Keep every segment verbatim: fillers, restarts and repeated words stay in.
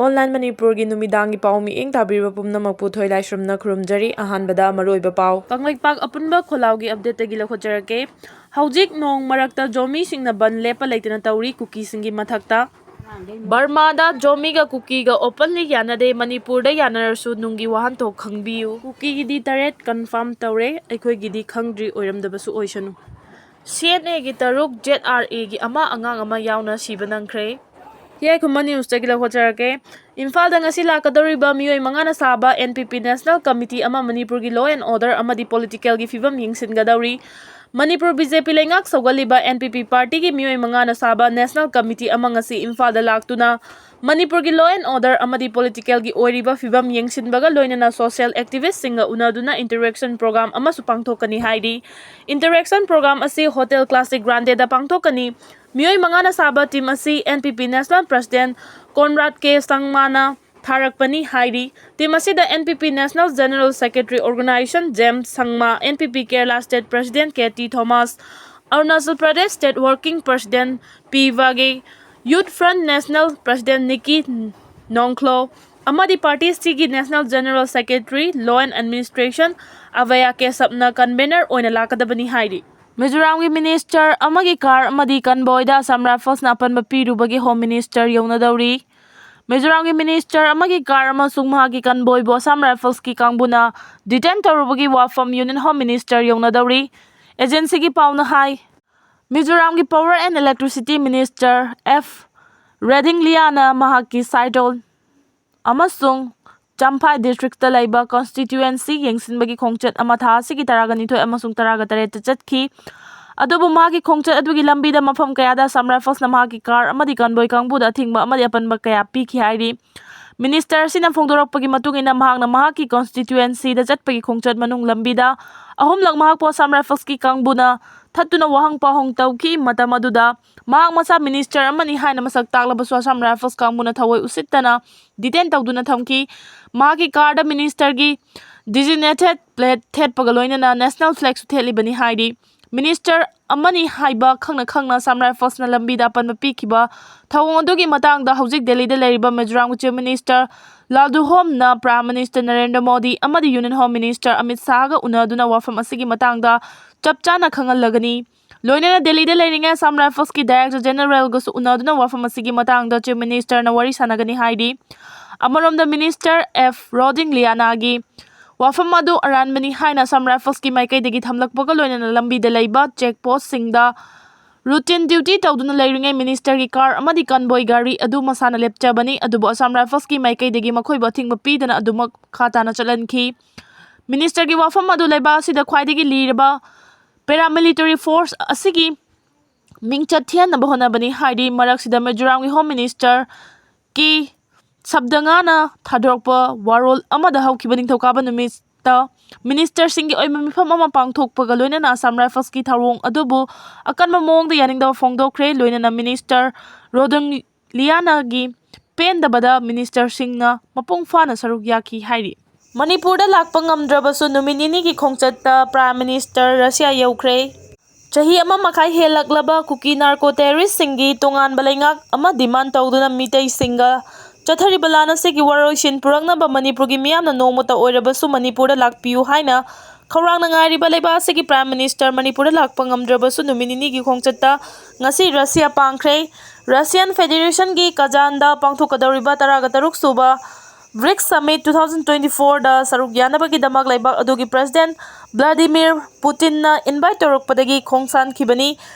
Online ꯃꯅꯤꯄꯨꯔꯒꯤ ꯅꯨꯃꯤꯗꯥꯡꯒꯤ ꯄꯥꯎ ꯃꯤꯠꯌꯦꯡ ꯇꯥꯕꯤꯔꯤꯕ ꯄꯨꯝꯅꯃꯛꯄꯨ ꯊꯣꯏꯂꯥꯏꯁ꯭ꯔꯝꯅ ꯈꯨꯔꯨꯝꯖꯔꯤ꯫ ꯑꯍꯥꯟꯕꯗ ꯃꯔꯨꯑꯣꯏꯕ ꯄꯥꯎ꯫ ꯀꯪꯂꯩꯄꯥꯛ ꯑꯄꯨꯟꯕ ꯈꯣꯜꯂꯥꯎꯒꯤ ꯑꯞꯗꯦꯠꯇꯒꯤ ꯂꯧꯈꯠꯆꯔꯛꯀꯦ꯫ ꯍꯧꯖꯤꯛ ꯅꯣꯡ ꯃꯔꯛꯇ ꯖꯣꯃꯤꯁꯤꯡꯅ ꯕꯟ ꯂꯦꯞꯄ ꯂꯩꯇꯅ ꯇꯧꯔꯤ ꯀꯨꯀꯤꯁꯤꯡꯒꯤ ꯃꯊꯛꯇ꯫ ꯕꯔꯃꯥꯗ ꯖꯣꯃꯤꯒ ꯀꯨꯀꯤꯒ openly ꯌꯥꯅꯗꯦ, ꯃꯅꯤꯄꯨꯔꯗ ꯌꯥꯅꯔꯁꯨ ꯅꯨꯡꯒꯤ ꯋꯥꯍꯟꯊꯣꯛ ꯈꯪꯕꯤꯌꯨ꯫ ꯀꯨꯀꯤꯒꯤꯗꯤ ꯇꯔꯦꯠ confirm ꯇꯧꯔꯦ, ꯑꯩꯈꯣꯏꯒꯤꯗꯤ ꯈꯪꯗ꯭ꯔꯤ, ꯑꯣꯏꯔꯝꯗꯕꯁꯨ ꯑꯣꯏꯁꯅꯨ꯫ ꯁꯤ ꯑꯦꯟ ꯑꯦꯒꯤ ꯇꯔꯨꯛ, ꯖꯦꯠ ꯑꯥꯔ ꯑꯦꯒꯤ ꯑꯃ, ꯑꯉꯥꯡ ꯑꯃ ꯌꯥꯎꯅ ꯁꯤꯕ ꯅꯪꯈ꯭ꯔꯦ꯫ ꯍꯤꯌꯥꯏ ꯈꯨꯃꯟ ꯅ꯭ꯌꯨꯁꯇꯒꯤ ꯂꯧꯈꯠꯆꯔꯛꯀꯦ꯫ ꯏꯝꯐꯥꯜꯗ ꯉꯁꯤ ꯂꯥꯛꯀꯗꯧꯔꯤꯕ ꯃꯤꯑꯣꯏ ꯃꯉꯥꯅ ꯁꯥꯕ and P P National Committee ꯑꯃ ꯃꯅꯤꯄꯨꯔꯒꯤ law and order ꯑꯃꯗꯤ politicalꯒꯤ ꯐꯤꯕꯝ ꯌꯦꯡꯁꯤꯟꯒꯗꯧꯔꯤ꯫ ꯃꯅꯤꯄꯨꯔ ꯕꯤ ꯖꯦ ꯄꯤ ꯂꯩꯉꯥꯛ ꯁꯧꯒꯠꯂꯤꯕ ꯑꯦꯟ ꯄꯤ ꯄꯤ partyꯒꯤ ꯃꯤꯑꯣꯏ ꯃꯉꯥꯅ ꯁꯥꯕ National Committee ꯑꯃ ꯉꯁꯤ ꯏꯝꯐꯥꯜꯗ ꯂꯥꯛꯇꯨꯅ ꯃꯅꯤꯄꯨꯔꯒꯤ law and order ꯑꯃꯗꯤ politicalꯒꯤ ꯑꯣꯏꯔꯤꯕ ꯐꯤꯕꯝ ꯌꯦꯡꯁꯤꯟꯕꯒ ꯂꯣꯏꯅꯅ social activistꯁꯤꯡꯒ ꯎꯅꯗꯨꯅ interaction program ꯑꯃꯁꯨ ꯄꯥꯡꯊꯣꯛꯀꯅꯤ ꯍꯥꯏꯔꯤ꯫ Interaction program ꯑꯁꯤ Hotel Classic Grandeꯗ ꯄꯥꯡꯊꯣꯛꯀꯅꯤ꯫ ꯃꯤꯑꯣꯏ ꯃꯉꯥꯅ ꯁꯥꯕ team ꯑꯁꯤ N P P National President Conrad K ꯁꯪꯃꯥꯅ ꯊꯥꯔꯛꯄꯅꯤ ꯍꯥꯏꯔꯤ꯫ Team ꯑꯁꯤꯗ N P P National General Secretary Organization James Sangma, N P P Kerala State President K T Thomas, Arunachal Pradesh State Working President P Wage, Youth Front National President Nikki Nongkhlaw ꯑꯃꯗꯤ party ꯑꯁꯤꯒꯤ National General Secretary Law and Administration ꯑꯚꯌ ꯀꯦꯁꯞꯅ convener ꯑꯣꯏꯅ ꯂꯥꯛꯀꯗꯕꯅꯤ ꯍꯥꯏꯔꯤ꯫ ꯃꯤꯖꯣꯔꯥꯝꯒꯤ minister ꯑꯃꯒꯤ car ꯑꯃꯗꯤ convoyꯗ Assam Riflesꯅ ꯑꯄꯟꯕ ꯄꯤꯔꯨꯕꯒꯤ Home Minister ꯌꯧꯅꯗꯧꯔꯤ꯫ ꯃꯤꯖꯣꯔꯥꯝꯒꯤ minister ꯑꯃꯒꯤ car ꯑꯃꯁꯨꯡ ꯃꯍꯥꯛꯀꯤ convoyꯕꯨ Assam Riflesꯀꯤ ꯀꯥꯡꯕꯨꯅ detain ꯇꯧꯔꯨꯕꯒꯤ ꯋꯥꯐꯝ Union Home Minister ꯌꯧꯅꯗꯧꯔꯤ꯫ Agencyꯒꯤ ꯄꯥꯎꯅ ꯍꯥꯏ꯫ ꯃꯤꯖꯣꯔꯥꯝꯒꯤ Power and Electricity Minister F ꯔꯦꯗꯤꯡꯂꯤꯌꯥꯅ ꯃꯍꯥꯛꯀꯤ ꯁꯥꯏꯗꯣꯜ ꯑꯃꯁꯨꯡ ꯆꯝꯐꯥꯏ districtꯇ ꯂꯩꯕ constituency ꯌꯦꯡꯁꯤꯟꯕꯒꯤ ꯈꯣꯡꯆꯠ ꯑꯃ ꯊꯥ ꯑꯁꯤꯒꯤ ꯇꯔꯥꯒ ꯅꯤꯊꯣꯏ ꯑꯃꯁꯨꯡ ꯇꯔꯥꯒ ꯇꯔꯦꯠꯇ ꯆꯠꯈꯤ꯫ ꯑꯗꯨꯕꯨ ꯃꯍꯥꯛꯀꯤ ꯈꯣꯡꯆꯠ ꯑꯗꯨꯒꯤ ꯂꯝꯕꯤꯗ ꯃꯐꯝ ꯀꯌꯥꯗ Assam Riflesꯅ ꯃꯍꯥꯛꯀꯤ car ꯑꯃꯗꯤ convoy ꯀꯥꯡꯕꯨꯗ ꯑꯊꯤꯡꯕ ꯑꯃꯗꯤ ꯑꯄꯟꯕ ꯀꯌꯥ ꯄꯤꯈꯤ ꯍꯥꯏꯔꯤ꯫ Minister ꯑꯁꯤꯅ ꯐꯣꯡꯗꯣꯔꯛꯄꯒꯤ ꯃꯇꯨꯡ ꯏꯟꯅ, ꯃꯍꯥꯛꯅ ꯃꯍꯥꯛꯀꯤ constituencyꯗ ꯆꯠꯄꯒꯤ ꯈꯣꯡꯆꯠ ꯃꯅꯨꯡ ꯂꯝꯕꯤꯗ ꯑꯍꯨꯝꯂꯛ ꯃꯍꯥꯛꯄꯨ Assam Riflesꯀꯤ ꯀꯥꯡꯕꯨꯅ ꯊꯠꯇꯨꯅ ꯋꯥꯍꯪ ꯄꯥꯎꯍꯪ ꯇꯧꯈꯤ꯫ ꯃꯇꯝ ꯑꯗꯨꯗ ꯃꯍꯥꯛ ꯃꯁꯥ minister ꯑꯃꯅꯤ ꯍꯥꯏꯅ ꯃꯁꯛ ꯇꯥꯛꯂꯕꯁꯨ Assam Rifles ꯀꯥꯡꯕꯨꯅ ꯊꯑꯣꯏ ꯎꯁꯤꯠꯇꯅ detain ꯇꯧꯗꯨꯅ ꯊꯝꯈꯤ꯫ ꯃꯍꯥꯛꯀꯤ carꯗ ministerꯒꯤ designated plate ꯊꯦꯠꯄꯒ ꯂꯣꯏꯅꯅ national flagꯁꯨ ꯊꯦꯠꯂꯤꯕꯅꯤ ꯍꯥꯏꯔꯤ꯫ ꯃꯤꯅꯤꯁꯇꯔ ꯑꯃꯅꯤ ꯍꯥꯏꯕ ꯈꯪꯅ ꯈꯪꯅ ꯑꯁꯥꯝ ꯔꯥꯏꯐꯜꯁꯅ ꯂꯝꯕꯤꯗ ꯑꯄꯟꯕ ꯄꯤꯈꯤꯕ ꯊꯧꯑꯣꯡ ꯑꯗꯨꯒꯤ ꯃꯇꯥꯡꯗ ꯍꯧꯖꯤꯛ ꯗꯦꯜꯂꯤꯗ ꯂꯩꯔꯤꯕ ꯃꯤꯖꯣꯔꯥꯝꯒꯤ ꯆꯤꯐ ꯃꯤꯅꯤꯁꯇꯔ ꯂꯥꯜꯗꯨꯍꯣꯝꯅ ꯄ꯭ꯔꯥꯏꯝ ꯃꯤꯅꯤꯁꯇꯔ ꯅꯔꯦꯟꯗ꯭ꯔ ꯃꯣꯗꯤ ꯑꯃꯗꯤ ꯌꯨꯅꯤꯌꯟ ꯍꯣꯝ ꯃꯤꯅꯤꯁꯇꯔ ꯑꯃꯤꯠ ꯁꯥꯍꯒ ꯎꯅꯗꯨꯅ ꯋꯥꯐꯝ ꯑꯁꯤꯒꯤ ꯃꯇꯥꯡꯗ ꯆꯞ ꯆꯥꯅ ꯈꯪꯍꯜꯂꯒꯅꯤ꯫ ꯂꯣꯏꯅꯅ ꯗꯦꯜꯂꯤꯗ ꯂꯩꯔꯤꯉꯩ ꯑꯁꯥꯝ ꯔꯥꯏꯐꯜꯁꯀꯤ ꯗꯥꯏꯔꯦꯛꯇꯔ ꯖꯦꯅꯔꯦꯜꯒꯁꯨ ꯎꯅꯗꯨꯅ ꯋꯥꯐꯝ ꯑꯁꯤꯒꯤ ꯃꯇꯥꯡꯗ ꯆꯤꯐ ꯃꯤꯅꯤꯁꯇꯔꯅ ꯋꯥꯔꯤ ꯁꯥꯟꯅꯒꯅꯤ ꯍꯥꯏꯔꯤ꯫ ꯑꯃꯔꯣꯝꯗ ꯃꯤꯅꯤꯁꯇꯔ ꯑꯦꯐ ꯔꯣꯗꯤꯡ ꯂꯤꯌꯥꯅꯥꯒꯤ ꯋꯥꯐꯝ ꯑꯗꯨ ꯑꯔꯥꯟꯕꯅꯤ ꯍꯥꯏꯅ ꯑꯁꯥꯝ ꯔꯥꯏꯐꯜꯁꯀꯤ ꯃꯥꯏꯀꯩꯗꯒꯤ ꯊꯝꯂꯛꯄꯒ ꯂꯣꯏꯅꯅ ꯂꯝꯕꯤꯗ ꯂꯩꯕ ꯆꯦꯛ ꯄꯣꯁꯁꯤꯡꯗ ꯔꯨꯇꯤꯟ ꯗ꯭ꯌꯨꯇꯤ ꯇꯧꯗꯨꯅ ꯂꯩꯔꯤꯉꯩ ꯃꯤꯅꯤꯁꯇꯔꯒꯤ ꯀꯥꯔ ꯑꯃꯗꯤ ꯀꯟꯕꯣꯏ ꯒꯥꯔꯤ ꯑꯗꯨ ꯃꯁꯥꯅ ꯂꯦꯞꯆꯕꯅꯤ, ꯑꯗꯨꯕꯨ ꯑꯁꯥꯝ ꯔꯥꯏꯐꯜꯁꯀꯤ ꯃꯥꯏꯀꯩꯗꯒꯤ ꯃꯈꯣꯏꯕꯨ ꯑꯊꯤꯡꯕ ꯄꯤꯗꯅ ꯑꯗꯨꯃꯛ ꯃꯈꯥ ꯇꯥꯅ ꯆꯠꯍꯟꯈꯤ꯫ ꯃꯤꯅꯤꯁꯇꯔꯒꯤ ꯋꯥꯐꯝ ꯑꯗꯨ ꯂꯩꯕꯥꯛ ꯑꯁꯤꯗ ꯈ꯭ꯋꯥꯏꯗꯒꯤ ꯂꯤꯔꯕ ꯄꯦꯔꯥꯃꯤꯂꯤꯇꯔꯤ ꯐꯣꯔꯁ ꯑꯁꯤꯒꯤ ꯃꯤꯡꯆꯠ ꯊꯤꯍꯟꯅꯕ ꯍꯣꯠꯅꯕꯅꯤ ꯍꯥꯏꯔꯤ꯫ ꯃꯔꯛꯁꯤꯗ ꯃꯤꯖꯣꯔꯥꯝꯒꯤ ꯍꯣꯝ ꯃꯤꯅꯤꯁꯇꯔ ꯀꯦ ꯁꯕꯗꯉꯥꯅ ꯊꯥꯗꯣꯔꯛꯄ ꯋꯥꯔꯣꯜ ꯑꯃꯗ ꯍꯧꯈꯤꯕ ꯅꯤꯡꯊꯧꯀꯥꯕ ꯅꯨꯃꯤꯠꯇ ꯃꯤꯅꯤꯁꯇꯔꯁꯤꯡꯒꯤ ꯑꯣꯏꯕ ꯃꯤꯐꯝ ꯑꯃ ꯄꯥꯡꯊꯣꯛꯄꯒ ꯂꯣꯏꯅꯅ ꯑꯁꯥꯝ ꯔꯥꯏꯐꯜꯁꯀꯤ ꯊꯧꯑꯣꯡ ꯑꯗꯨꯕꯨ ꯑꯀꯟꯕ ꯃꯑꯣꯡꯗ ꯌꯥꯅꯤꯡꯗꯕ ꯐꯣꯡꯗꯣꯛꯈ꯭ꯔꯦ꯫ ꯂꯣꯏꯅꯅ ꯃꯤꯅꯤꯁꯇꯔ ꯔꯣꯗꯣꯡ ꯂꯤꯌꯥꯅꯥꯒꯤ ꯄꯦꯟꯗꯕꯗ ꯃꯤꯅꯤꯁꯇꯔꯁꯤꯡꯅ ꯃꯄꯨꯡ ꯐꯥꯅ ꯁꯔꯨꯛ ꯌꯥꯈꯤ ꯍꯥꯏꯔꯤ꯫ ꯃꯅꯤꯄꯨꯔꯗ ꯂꯥꯛꯄ ꯉꯝꯗ꯭ꯔꯕꯁꯨ ꯅꯨꯃꯤꯠ ꯅꯤꯅꯤꯒꯤ ꯈꯣꯡꯆꯠꯇ ꯄ꯭ꯔꯥꯏꯝ ꯃꯤꯅꯤꯁꯇꯔ ꯔꯁꯤꯌꯥ ꯌꯧꯈ꯭ꯔꯦ꯫ ꯆꯍꯤ ꯑꯃ ꯃꯈꯥꯏ ꯍꯦꯜꯂꯛꯂꯕ ꯀꯨꯀꯤ ꯅꯥꯔꯀꯣ ꯇꯦꯔꯣꯔꯤꯁꯁꯤꯡꯒꯤ ꯇꯣꯉꯥꯟꯕ ꯂꯩꯉꯥꯛ ꯑꯃ ꯗꯤꯃꯥꯟ ꯇꯧꯗꯨꯅ ꯃꯤꯇꯩꯁꯤꯡꯒ ꯆꯠꯊꯔꯤꯕ ꯂꯥꯟ ꯑꯁꯤꯒꯤ ꯋꯥꯔꯣꯏꯁꯤꯟ ꯄꯨꯔꯛꯅꯕ ꯃꯅꯤꯄꯨꯔꯒꯤ ꯃꯤꯌꯥꯝꯅ ꯅꯣꯡꯃꯇ ꯑꯣꯏꯔꯕꯁꯨ ꯃꯅꯤꯄꯨꯔꯗ ꯂꯥꯛꯄꯤꯌꯨ ꯍꯥꯏꯅ ꯈꯧꯔꯥꯡꯅ ꯉꯥꯏꯔꯤꯕ ꯂꯩꯕꯥꯛ ꯑꯁꯤꯒꯤ ꯄ꯭ꯔꯥꯏꯝ ꯃꯤꯅꯤꯁꯇꯔ ꯃꯅꯤꯄꯨꯔꯗ ꯂꯥꯛꯄ ꯉꯝꯗ꯭ꯔꯕꯁꯨ ꯅꯨꯃꯤꯠ ꯅꯤꯅꯤꯒꯤ ꯈꯣꯡꯆꯠꯇ ꯉꯁꯤ ꯔꯁꯤꯌꯥ ꯄꯥꯡꯈ꯭ꯔꯦ꯫ ꯔꯁꯤꯌꯥꯟ ꯐꯦꯗꯦꯔꯦꯁꯟꯒꯤ ꯀꯖꯥꯟꯗ ꯄꯥꯡꯊꯣꯛꯀꯗꯧꯔꯤꯕ ꯇꯔꯥꯒ ꯇꯔꯨꯛ ꯁꯨꯕ BRICS summit two thousand twenty ꯐꯣꯔꯗ ꯁꯔꯨꯛ ꯌꯥꯅꯕꯒꯤꯗꯃꯛ ꯂꯩꯕꯥꯛ ꯑꯗꯨꯒꯤ ꯄ꯭ꯔꯦꯁꯤꯗꯦꯟꯠ ꯚ꯭ꯂꯥꯗꯤꯃꯤꯔ ꯄꯨꯇꯤꯟꯅ ꯏꯟꯚꯥꯏꯠ ꯇꯧꯔꯛꯄꯗꯒꯤ ꯈꯣꯡꯁꯥꯟꯈꯤꯕꯅꯤ꯫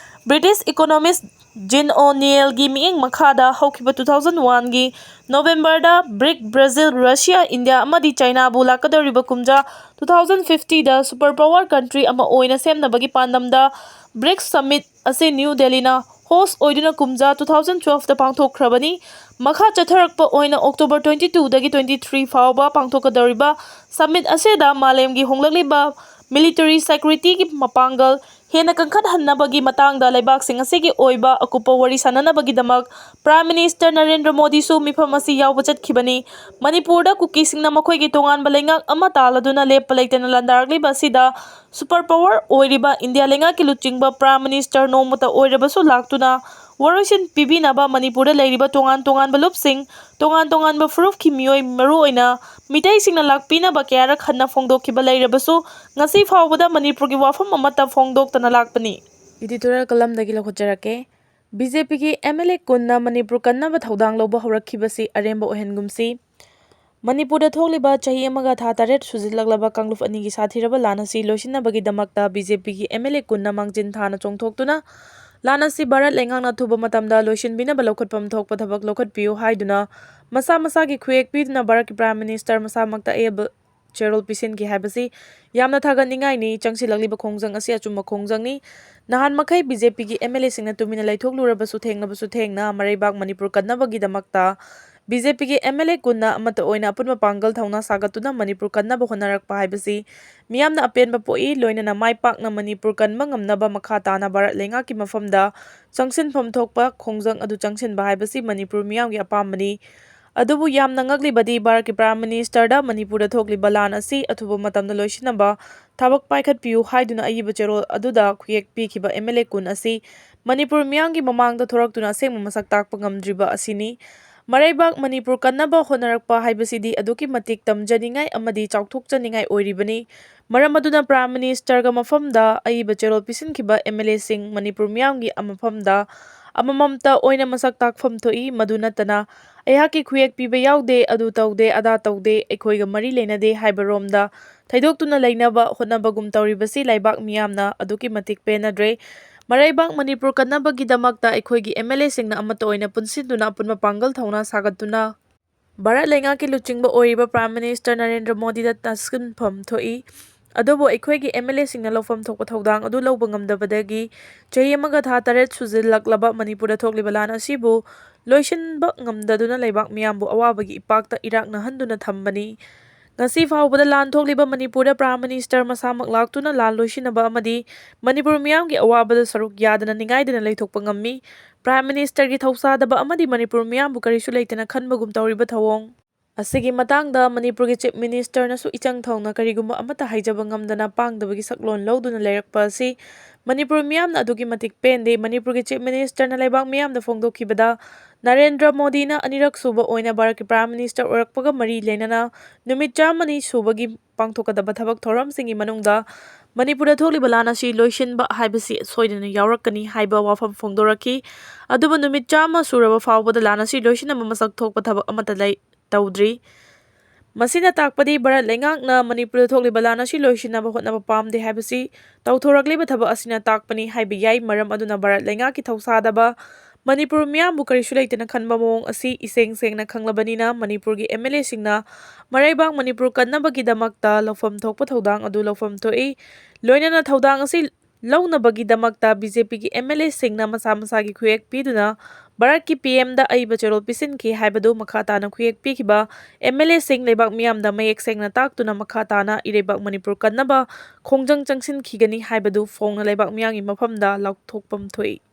ꯕ꯭ꯔꯤꯇꯤꯁ ꯏꯀꯣꯅꯣꯃꯤꯁꯠ ꯖꯤꯟ ꯑꯣ ꯅꯤꯌꯦꯜꯒꯤ ꯃꯤꯠꯌꯦꯡ ꯃꯈꯥꯗ ꯍꯧꯈꯤꯕ ꯇꯨ ꯊꯥꯎꯖꯟ ꯋꯥꯟꯒꯤ ꯅꯣꯕꯦꯝꯕꯔꯗ ꯕ꯭ꯔꯤꯛ, ꯕ꯭ꯔꯥꯖꯤꯜ, ꯔꯁꯤꯌꯥ, ꯏꯟꯗꯤꯌꯥ ꯑꯃꯗꯤ ꯆꯥꯏꯅꯥꯕꯨ ꯂꯥꯛꯀꯗꯧꯔꯤꯕ ꯀꯨꯝꯖꯥ ꯇꯨ ꯊꯥꯎꯖꯟ ꯐꯤꯐꯇꯤꯗ ꯁꯨꯄꯔ ꯄꯥꯋꯔ ꯀꯟꯇ꯭ꯔꯤ ꯑꯃ ꯑꯣꯏꯅ ꯁꯦꯝꯅꯕꯒꯤ ꯄꯥꯟꯗꯝꯗ ꯕ꯭ꯔꯤꯛꯁ ꯁꯃꯤꯠ ꯑꯁꯤ ꯅ꯭ꯌꯨ ꯗꯦꯜꯂꯤꯅ ꯍꯣꯁ ꯑꯣꯏꯗꯨꯅ ꯀꯨꯝꯖꯥ ꯇꯨ ꯊꯥꯎꯖꯟ ꯇ꯭ꯋꯦꯜꯐꯇ ꯄꯥꯡꯊꯣꯛꯈ꯭ꯔꯕꯅꯤ꯫ ꯃꯈꯥ ꯆꯠꯊꯔꯛꯄ ꯑꯣꯏꯅ ꯑꯣꯛꯇꯣꯕꯔ ꯇ꯭ꯋꯦꯟꯇꯤ ꯇꯨꯗꯒꯤ ꯇ꯭ꯋꯦꯟꯇꯤ ꯊ꯭ꯔꯤ ꯐꯥꯎꯕ ꯄꯥꯡꯊꯣꯛꯀꯗꯧꯔꯤꯕ ꯁꯃꯤꯠ ꯑꯁꯤꯗ ꯃꯥꯂꯦꯝꯒꯤ ꯍꯣꯡꯂꯛꯂꯤꯕ ꯃꯤꯂꯤꯇꯔꯤ ꯁꯦꯀ꯭ꯌꯨꯔꯤꯇꯤꯒꯤ ꯃꯄꯥꯡꯒꯜ ꯍꯦꯟꯅ ꯀꯟꯈꯠꯍꯟꯅꯕꯒꯤ ꯃꯇꯥꯡꯗ ꯂꯩꯕꯥꯛꯁꯤꯡ ꯑꯁꯤꯒꯤ ꯑꯣꯏꯕ ꯑꯀꯨꯞꯄ ꯋꯥꯔꯤ ꯁꯥꯅꯅꯕꯒꯤꯗꯃꯛ Prime Minister ꯅꯔꯦꯟꯗ꯭ꯔ ꯃꯣꯗꯤꯁꯨ ꯃꯤꯐꯝ ꯑꯁꯤ ꯌꯥꯎꯕ ꯆꯠꯈꯤꯕꯅꯤ꯫ ꯃꯅꯤꯄꯨꯔꯗ ꯀꯨꯀꯤꯁꯤꯡꯅ ꯃꯈꯣꯏꯒꯤ ꯇꯣꯉꯥꯟꯕ ꯂꯩꯉꯥꯛ ꯑꯃ ꯇꯥꯜꯂꯗꯨꯅ ꯂꯦꯞꯄ ꯂꯩꯇꯅ ꯂꯥꯟꯗꯥꯔꯛꯂꯤꯕ ꯑꯁꯤꯗ super power ꯑꯣꯏꯔꯤꯕ ꯏꯟꯗꯤꯌꯥ ꯂꯩꯉꯥꯛꯀꯤ ꯂꯨꯆꯤꯡꯕ Prime Minister ꯅꯣꯡꯃꯇ ꯑꯣꯏꯔꯕꯁꯨ ꯂꯥꯛꯇꯨꯅ ꯋꯥꯔꯣꯏꯁꯤꯟ ꯄꯤꯕꯤꯅꯕ ꯃꯅꯤꯄꯨꯔꯗ ꯂꯩꯔꯤꯕ ꯇꯣꯉꯥꯟ ꯇꯣꯉꯥꯟꯕ ꯂꯨꯞꯁꯤꯡ, ꯇꯣꯉꯥꯟ ꯇꯣꯉꯥꯟꯕ ꯐꯨꯔꯨꯞꯀꯤ ꯃꯤꯑꯣꯏ, ꯃꯔꯨꯑꯣꯏꯅ ꯃꯤꯇꯩꯁꯤꯡꯅ ꯂꯥꯛꯄꯤꯅꯕ ꯀꯌꯥꯔꯛ ꯍꯟꯅ ꯐꯣꯡꯗꯣꯛꯈꯤꯕ ꯂꯩꯔꯕꯁꯨ, ꯉꯁꯤ ꯐꯥꯎꯕꯗ ꯃꯅꯤꯄꯨꯔꯒꯤ ꯋꯥꯐꯝ ꯑꯃꯠꯇ ꯐꯣꯡꯗꯣꯛꯇꯅ ꯂꯥꯛꯄꯅꯤ꯫ Editorial ꯀꯂꯝꯗꯒꯤ ꯂꯧꯈꯠꯆꯔꯛꯀꯦ꯫ ꯕꯤ ꯖꯦ ꯄꯤꯒꯤ ꯑꯦꯝ ꯑꯦꯜ ꯑꯦ ꯀꯨꯟꯅ ꯃꯅꯤꯄꯨꯔ ꯀꯟꯅꯕ ꯊꯧꯗꯥꯡ ꯂꯧꯕ ꯍꯧꯔꯛꯈꯤꯕꯁꯤ ꯑꯔꯦꯝꯕ ꯑꯣꯏꯍꯟꯒꯨꯝꯁꯤ꯫ ꯃꯅꯤꯄꯨꯔꯗ ꯊꯣꯛꯂꯤꯕ ꯆꯍꯤ ꯑꯃꯒ ꯊꯥ ꯇꯔꯦꯠ ꯁꯨꯖꯤꯜꯂꯛꯂꯕ ꯀꯥꯡꯂꯨꯞ ꯑꯅꯤꯒꯤ ꯁꯥꯊꯤꯔꯕ ꯂꯥꯟ ꯑꯁꯤ ꯂꯣꯏꯁꯤꯟꯅꯕꯒꯤꯗꯃꯛꯇ ꯕꯤ ꯖꯦ ꯄꯤꯒꯤ ꯑꯦꯝ ꯑꯦꯜ ꯑꯦ ꯀꯨꯟꯅ ꯃꯥꯡꯖꯤꯟ ꯊꯥꯅ ꯆꯣꯡꯊꯣꯛꯇꯨꯅ ꯂꯥꯟ ꯑꯁꯤ ꯚꯥꯔꯠ ꯂꯩꯉꯥꯛꯅ ꯑꯊꯨꯕ ꯃꯇꯝꯗ ꯂꯣꯏꯁꯤꯟꯕꯤꯅꯕ ꯂꯧꯈꯠꯐꯝ ꯊꯣꯛꯄ ꯊꯕꯛ ꯂꯧꯈꯠꯄꯤꯌꯨ ꯍꯥꯏꯗꯨꯅ ꯃꯁꯥ ꯃꯁꯥꯒꯤ ꯈꯨꯌꯦꯛ ꯄꯤꯗꯨꯅ ꯚꯥꯔꯠꯀꯤ Prime Minister ꯃꯁꯥꯃꯛꯇ ꯑꯌꯦꯕ ꯆꯦꯔꯣꯜ ꯄꯤꯁꯤꯟꯈꯤ ꯍꯥꯏꯕꯁꯤ ꯌꯥꯝꯅ ꯊꯥꯒꯠꯅꯤꯡꯉꯥꯏꯅꯤ꯫ ꯆꯪꯁꯤꯜꯂꯛꯂꯤꯕ ꯈꯣꯡꯖꯪ ꯑꯁꯤ ꯑꯆꯨꯝꯕ ꯈꯣꯡꯖꯪꯅꯤ꯫ ꯅꯍꯥꯟ ꯃꯈꯩ ꯕꯤ ꯖꯦ ꯄꯤꯒꯤ ꯑꯦꯝ ꯑꯦꯜ ꯑꯦꯁꯤꯡꯅ ꯇꯨꯃꯤꯟꯅ ꯂꯩꯊꯣꯛꯂꯨꯔꯕꯁꯨ ꯊꯦꯡꯅꯕꯁꯨ ꯊꯦꯡꯅ ꯃꯔꯩꯕꯥꯛ ꯃꯅꯤꯄꯨꯔ ꯀꯟꯅꯕꯒꯤꯗꯃꯛꯇ ꯕꯤ ꯖꯦ ꯄꯤꯒꯤ ꯑꯦꯝ ꯑꯦꯜ ꯑꯦ ꯀꯨꯟꯅ ꯑꯃꯠꯇ ꯑꯣꯏꯅ ꯑꯄꯨꯟꯕ ꯄꯥꯡꯒꯜ ꯊꯧꯅꯥ ꯁꯥꯒꯠꯇꯨꯅ ꯃꯅꯤꯄꯨꯔ ꯀꯟꯅꯕ ꯍꯣꯠꯅꯔꯛꯄ ꯍꯥꯏꯕꯁꯤ ꯃꯤꯌꯥꯝꯅ ꯑꯄꯦꯟꯕ ꯄꯣꯛꯏ꯫ ꯂꯣꯏꯅꯅ ꯃꯥꯏ ꯄꯥꯛꯅ ꯃꯅꯤꯄꯨꯔ ꯀꯟꯕ ꯉꯝꯅꯕ ꯃꯈꯥ ꯇꯥꯅ ꯚꯥꯔꯠ ꯂꯩꯉꯥꯛꯀꯤ ꯃꯐꯝꯗ ꯆꯪꯁꯤꯟꯐꯝ ꯊꯣꯛꯄ ꯈꯣꯡꯖꯪ ꯑꯗꯨ ꯆꯪꯁꯤꯟꯕ ꯍꯥꯏꯕꯁꯤ ꯃꯅꯤꯄꯨꯔ ꯃꯤꯌꯥꯝꯒꯤ ꯑꯄꯥꯝꯕꯅꯤ꯫ ꯑꯗꯨꯕꯨ ꯌꯥꯝꯅ ꯉꯛꯂꯤꯕꯗꯤ ꯚꯥꯔꯠꯀꯤ Prime Minister ꯗ ꯃꯅꯤꯄꯨꯔꯗ ꯊꯣꯛꯂꯤꯕ ꯂꯥꯟ ꯑꯁꯤ ꯑꯊꯨꯕ ꯃꯇꯝꯗ ꯂꯣꯏꯁꯤꯟꯅꯕ ꯊꯕꯛ ꯄꯥꯏꯈꯠꯄꯤꯌꯨ ꯍꯥꯏꯗꯨꯅ ꯑꯏꯕ ꯆꯦꯔꯣꯜ ꯑꯗꯨꯗ ꯈꯨꯌꯦꯛ ꯄꯤꯈꯤꯕ ꯑꯦꯝ ꯑꯦꯜ ꯑꯦ ꯀꯨꯟ ꯑꯁꯤ ꯃꯅꯤꯄꯨꯔ ꯃꯤꯌꯥꯝꯒꯤ ꯃꯃꯥꯡꯗ ꯊꯣꯔꯛꯇꯨꯅ ꯑꯁꯦꯡꯕ ꯃꯁꯛ ꯇꯥꯛꯄ ꯉꯝꯗ꯭ꯔꯤꯕ ꯑꯁꯤꯅꯤ꯫ ꯃꯔꯩꯕꯥꯛ ꯃꯅꯤꯄꯨꯔ ꯀꯟꯅꯕ ꯍꯣꯠꯅꯔꯛꯄ ꯍꯥꯏꯕꯁꯤꯗꯤ ꯑꯗꯨꯛꯀꯤ ꯃꯇꯤꯛ ꯇꯝꯖꯅꯤꯡꯉꯥꯏ ꯑꯃꯗꯤ ꯆꯥꯎꯊꯣꯛꯆꯅꯤꯡꯉꯥꯏ ꯑꯣꯏꯔꯤꯕꯅꯤ꯫ ꯃꯔꯝ ꯑꯗꯨꯅ Prime Minister ꯒ ꯃꯐꯝꯗ ꯑꯏꯕ ꯆꯦꯔꯣꯜ ꯄꯤꯁꯤꯟꯈꯤꯕ ꯑꯦꯝ ꯑꯦꯜ ꯑꯦ ꯁꯤꯡ ꯃꯅꯤꯄꯨꯔ ꯃꯤꯌꯥꯝꯒꯤ ꯃꯐꯝꯗ ꯑꯃꯃꯝꯇ ꯑꯣꯏꯅ ꯃꯁꯛ ꯇꯥꯛꯐꯝ ꯊꯣꯛꯏ꯫ ꯃꯗꯨ ꯅꯠꯇꯅ ꯑꯩꯍꯥꯛꯀꯤ ꯈꯨꯌꯦꯛ ꯄꯤꯕ ꯌꯥꯎꯗꯦ, ꯑꯗꯨ ꯇꯧꯗꯦ, ꯑꯗꯥ ꯇꯧꯗꯦ, ꯑꯩꯈꯣꯏꯒ ꯃꯔꯤ ꯂꯩꯅꯗꯦ ꯍꯥꯏꯕ ꯔꯣꯝꯗ ꯊꯩꯗꯣꯛꯇꯨꯅ ꯂꯩꯅꯕ ꯍꯣꯠꯅꯕꯒꯨꯝ ꯇꯧꯔꯤꯕꯁꯤ ꯂꯩꯕꯥꯛ ꯃꯤꯌꯥꯝꯅ ꯑꯗꯨꯛꯀꯤ ꯃꯇꯤꯛ ꯄꯦꯟꯅꯗ꯭ꯔꯦ꯫ ꯃꯔꯩꯕꯥꯛ ꯃꯅꯤꯄꯨꯔ ꯀꯟꯅꯕꯒꯤꯗꯃꯛꯇ ꯑꯩꯈꯣꯏꯒꯤ ꯑꯦꯝ ꯑꯦꯜ ꯑꯦ ꯁꯤꯡꯅ ꯑꯃꯠꯇ ꯑꯣꯏꯅ ꯄꯨꯟꯁꯤꯟꯗꯨꯅ ꯑꯄꯨꯟꯕ ꯄꯥꯡꯒꯜ ꯊꯧꯅꯥ ꯁꯥꯒꯠꯇꯨꯅ ꯚꯥꯔꯠ ꯂꯩꯉꯥꯛꯀꯤ ꯂꯨꯆꯤꯡꯕ ꯑꯣꯏꯔꯤꯕ Prime Minister ꯅꯔꯦꯟꯗ꯭ꯔ ꯃꯣꯗꯤꯗ ꯇꯥꯁꯤꯟꯐꯝ ꯊꯣꯛꯏ꯫ ꯑꯗꯨꯕꯨ ꯑꯩꯈꯣꯏꯒꯤ ꯑꯦꯝ ꯑꯦꯜ ꯑꯦ ꯁꯤꯡꯅ ꯂꯧꯐꯝ ꯊꯣꯛꯄ ꯊꯧꯗꯥꯡ ꯑꯗꯨ ꯂꯧꯕ ꯉꯝꯗꯕꯗꯒꯤ ꯆꯍꯤ ꯑꯃꯒ ꯊꯥ ꯇꯔꯦꯠ ꯁꯨꯖꯤꯜꯂꯛꯂꯕ ꯃꯅꯤꯄꯨꯔꯗ ꯊꯣꯛꯂꯤꯕ ꯂꯥꯟ ꯑꯁꯤꯕꯨ ꯂꯣꯏꯁꯤꯟꯕ ꯉꯝꯗꯗꯨꯅ ꯂꯩꯕꯥꯛ ꯃꯤꯌꯥꯝꯕꯨ ꯑꯋꯥꯕꯒꯤ ꯏꯄꯥꯛꯇ ꯏꯔꯥꯛꯅꯍꯟꯗꯨꯅ ꯊꯝꯕꯅꯤ꯫ ꯉꯁꯤ ꯐꯥꯎꯕꯗ ꯂꯥꯟ ꯊꯣꯛꯂꯤꯕ ꯃꯅꯤꯄꯨꯔꯗ Prime Minister ꯃꯁꯥꯃꯛ ꯂꯥꯛꯇꯨꯅ ꯂꯥꯟ ꯂꯣꯏꯁꯤꯟꯅꯕ ꯑꯃꯗꯤ ꯃꯅꯤꯄꯨꯔ ꯃꯤꯌꯥꯝꯒꯤ ꯑꯋꯥꯕꯗ ꯁꯔꯨꯛ ꯌꯥꯗꯅ ꯅꯤꯡꯉꯥꯏꯗꯅ ꯂꯩꯊꯣꯛꯄ ꯉꯝꯃꯤ꯫ Prime Ministerꯒꯤ ꯊꯧꯁꯥꯗꯕ ꯑꯃꯗꯤ ꯃꯅꯤꯄꯨꯔ ꯃꯤꯌꯥꯝꯕꯨ ꯀꯔꯤꯁꯨ ꯂꯩꯇꯅ ꯈꯟꯕꯒꯨꯝ ꯇꯧꯔꯤꯕ ꯊꯧꯑꯣꯡ ꯑꯁꯤꯒꯤ ꯃꯇꯥꯡꯗ ꯃꯅꯤꯄꯨꯔꯒꯤ Chief Ministerꯅꯁꯨ ꯏꯆꯪ ꯊꯧꯅ ꯀꯔꯤꯒꯨꯝꯕ ꯑꯃꯠꯇ ꯍꯥꯏꯖꯕ ꯉꯝꯗꯅ ꯄꯥꯡꯗꯕꯒꯤ ꯁꯛꯂꯣꯟ ꯂꯧꯗꯨꯅ ꯂꯩꯔꯛꯄ ꯑꯁꯤ ꯃꯅꯤꯄꯨꯔ ꯃꯤꯌꯥꯝꯅ ꯑꯗꯨꯛꯀꯤ ꯃꯇꯤꯛ ꯄꯦꯟꯗꯦ꯫ ꯃꯅꯤꯄꯨꯔꯒꯤ Chief Ministerꯅ ꯂꯩꯕꯥꯛ ꯃꯤꯌꯥꯝꯗ ꯐꯣꯡꯗꯣꯛꯈꯤꯕꯗ ꯅꯔꯦꯟꯗ꯭ꯔ ꯃꯣꯗꯤꯅ ꯑꯅꯤꯔꯛ ꯁꯨꯕ ꯑꯣꯏꯅ ꯚꯥꯔꯠꯀꯤ Prime Minister ꯑꯣꯏꯔꯛꯄꯒ ꯃꯔꯤ ꯂꯩꯅꯅ ꯅꯨꯃꯤꯠ ꯆꯥꯝꯃꯅꯤ ꯁꯨꯕꯒꯤ ꯄꯥꯡꯊꯣꯛꯀꯗꯕ ꯊꯕꯛ ꯊꯧꯔꯝꯁꯤꯡꯒꯤ ꯃꯅꯨꯡꯗ ꯃꯅꯤꯄꯨꯔꯗ ꯊꯣꯛꯂꯤꯕ ꯂꯥꯟ ꯑꯁꯤ ꯂꯣꯏꯁꯤꯟꯕ ꯍꯥꯏꯕꯁꯤ ꯁꯣꯏꯗꯅ ꯌꯥꯎꯔꯛꯀꯅꯤ ꯍꯥꯏꯕ ꯋꯥꯐꯝ ꯐꯣꯡꯗꯣꯔꯛꯈꯤ꯫ ꯑꯗꯨꯕꯨ ꯅꯨꯃꯤꯠ ꯆꯥꯝꯃ ꯁꯨꯔꯕ ꯐꯥꯎꯕꯗ ꯂꯥꯟ ꯑꯁꯤ ꯂꯣꯏꯁꯤꯟꯅꯕ ꯃꯁꯛ ꯊꯣꯛꯄ ꯊꯕꯛ ꯑꯃꯠꯇ ꯂꯩ ꯇꯧꯗ꯭ꯔꯤ꯫ ꯃꯁꯤꯅ ꯇꯥꯛꯄꯗꯤ ꯚꯥꯔꯠ ꯂꯩꯉꯥꯛꯅ ꯃꯅꯤꯄꯨꯔꯗ ꯊꯣꯛꯂꯤꯕ ꯂꯥꯟ ꯑꯁꯤ ꯂꯣꯏꯁꯤꯟꯅꯕ ꯍꯣꯠꯅꯕ ꯄꯥꯝꯗꯦ ꯍꯥꯏꯕꯁꯤ, ꯇꯧꯊꯣꯔꯛꯂꯤꯕ ꯊꯕꯛ ꯑꯁꯤꯅ ꯇꯥꯛꯄꯅꯤ ꯍꯥꯏꯕ ꯌꯥꯏ꯫ ꯃꯔꯝ ꯑꯗꯨꯅ ꯚꯥꯔꯠ ꯂꯩꯉꯥꯛꯀꯤ ꯊꯧꯁꯥꯗꯕ, ꯃꯅꯤꯄꯨꯔ ꯃꯤꯌꯥꯝꯕꯨ ꯀꯔꯤꯁꯨ ꯂꯩꯇꯅ ꯈꯟꯕ ꯃꯑꯣꯡ ꯑꯁꯤ ꯏꯁꯦꯡ ꯁꯦꯡꯅ ꯈꯪꯂꯕꯅꯤꯅ ꯃꯅꯤꯄꯨꯔꯒꯤ MLAꯁꯤꯡꯅ ꯃꯔꯩꯕꯥꯛ ꯃꯅꯤꯄꯨꯔ ꯀꯟꯅꯕꯒꯤꯗꯃꯛꯇ ꯂꯧꯐꯝ ꯊꯣꯛꯄ ꯊꯧꯗꯥꯡ ꯑꯗꯨ ꯂꯧꯐꯝ ꯊꯣꯛꯏ꯫ ꯂꯣꯏꯅꯅ ꯊꯧꯗꯥꯡ ꯑꯁꯤ ꯂꯧꯅꯕꯒꯤꯗꯃꯛꯇ BJPꯒꯤ MLAꯁꯤꯡꯅ ꯃꯁꯥ ꯃꯁꯥꯒꯤ ꯈꯨꯌꯦꯛ ꯄꯤꯗꯨꯅ ꯚꯥꯔꯠꯀꯤ PMꯗ ꯑꯏꯕ ꯆꯦꯔꯣꯜ ꯄꯤꯁꯤꯟꯈꯤ ꯍꯥꯏꯕꯗꯨ ꯃꯈꯥ ꯇꯥꯅ ꯈꯨꯌꯦꯛ ꯄꯤꯈꯤꯕ MLAꯁꯤꯡ ꯂꯩꯕꯥꯛ ꯃꯤꯌꯥꯝꯗ ꯃꯌꯦꯛ ꯁꯦꯡꯅ ꯇꯥꯛꯇꯨꯅ ꯃꯈꯥ ꯇꯥꯅ ꯏꯔꯩꯕꯥꯛ ꯃꯅꯤꯄꯨꯔ ꯀꯟꯅꯕ ꯈꯣꯡꯖꯪ ꯆꯪꯁꯤꯟꯈꯤꯒꯅꯤ ꯍꯥꯏꯕꯗꯨ ꯐꯣꯡꯅ ꯂꯩꯕꯥꯛ ꯃꯤꯌꯥꯝꯒꯤ ꯃꯐꯝꯗ ꯂꯥꯎꯊꯣꯛꯐꯝ ꯊꯣꯛꯏ꯫